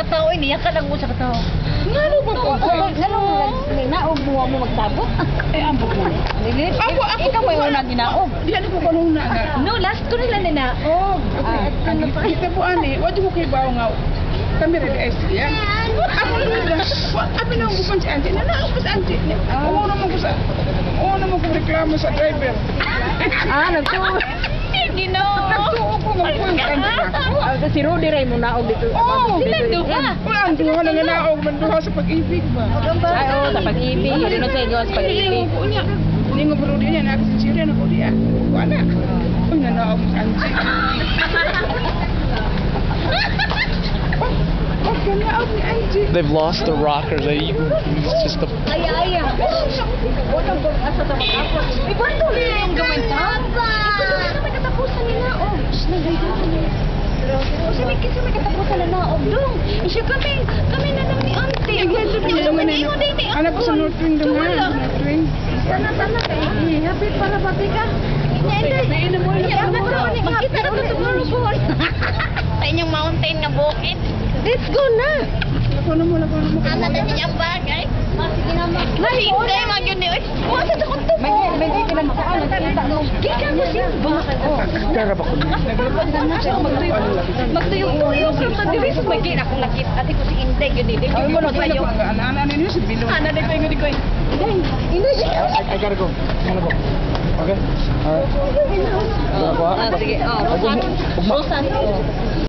katao, niya ka lang mo sa katao. Ngano ba ko? Ngano ninaog mo mo magsabot? Eh, ambot mo. Dili. Ako, Ikaw may unang ginaog. Di ano ko kanong na nga. No, last ko nila ninaog. Ah, kita po ani, wa ko kay bawo nga kami rin ay siya. Ako na wa abi na ko si auntie. Na na ko sa auntie. Oo naman ko sa Oo naman ko reklamo sa driver. Ah, nagtuo. Ginoo. Nagtuo ko nga po yung auntie na. Ah, si Rudy ray mo naog dito. Oo. Sila duha. Wala ang duha na nga naog man duha sa pag-ibig ba. Ay, oo, sa pag-ibig. Hindi na siya gawa sa pag-ibig. Ko niya. Hindi nga bro niya na kasi siya na ko diya. Wala. Uy, nanaog sa auntie. Pag naog ni auntie. They've lost the rockers. It's just the Ay, ay. Walang bang asa ta mag-apos. Iba to yung gawin ta. Ikaw doon sa may katapusan ni naog. Kasi may kasi may katapusan na naog dong. Isya kami, kami na lang ni auntie. Anak ko sa North Wing doon nga. North Wing. Sana sana kay happy para pati ka. Magkita na to tomorrow po. Sa inyong mountain nga bukid. Let's go na. Lako na mo, lako na mo. Ana na niyang bagay. Sige na ma. Mahintay man yun ni. Uy, wa sa akong tubo. May may kinang saan nakita mo. Gikan ko simba. Tara ba ko? Magtuyok-tuyok sa diri sa may gina akong nakita ati ko si Inday gyud ni. Ay, mo na ko na ana ninyo si Bilong. Ana di ko ingon di ko. Inday, Inday. I gotta go. I'm gonna go. Okay? Alright. Ah, sige. Oh, Ugma. Rosan.